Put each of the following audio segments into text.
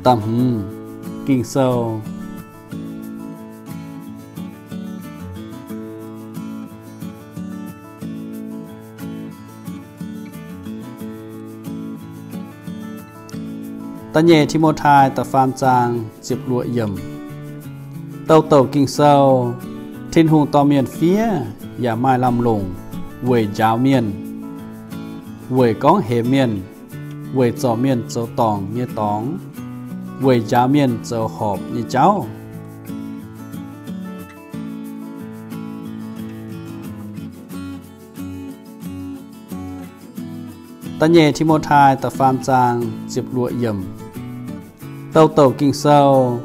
Da'hmz, Ging-Sou. Da'nyeic Ti^mo^tai da'faam zaang ziepc luoqc yiemc. Douc douc Ging-Sou, Tin-Hungh dorh mienh fiev yaac maaih lamh longc weic njaaux mienh, weic gorngv hemx mienh, weic zorc mienh zoux dorngc nyei dorngx, weic njaaux mienh zoux horpc nyei jauv. Da'nyeic Ti^mo^tai da'faam zaang ziepc luoqc yiemc. Douc douc Ging-Sou,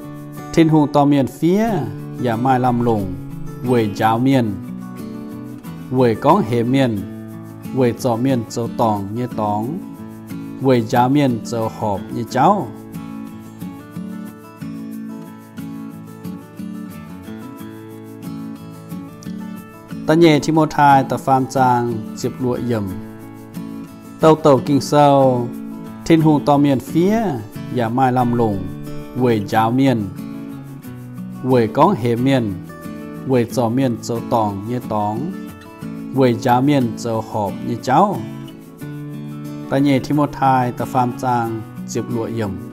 Tin-Hungh dorh mienh fiev yaac maaih lamh longc weic njaaux mienh, weic gorngv hemx mienh, weic zorc mienh zoux dorngc nyei dorngx, weic njaaux mienh zoux horpc nyei jauv. Da'nyeic Ti^mo^tai da'faam zaang ziepc luoqc yiemc. Douc douc Ging-Sou, Tin-Hungh dorh mienh fiev yaac maaih lamh longc weic njaaux mienh, weic gorngv hemx mienh, weic zorc mienh zoux dorngc nyei dorngx, weic njaaux mienh zoux horpc nyei jauv. Da'nyeic Ti^mo^tai da'faam zaang ziepc luoqc yiemc.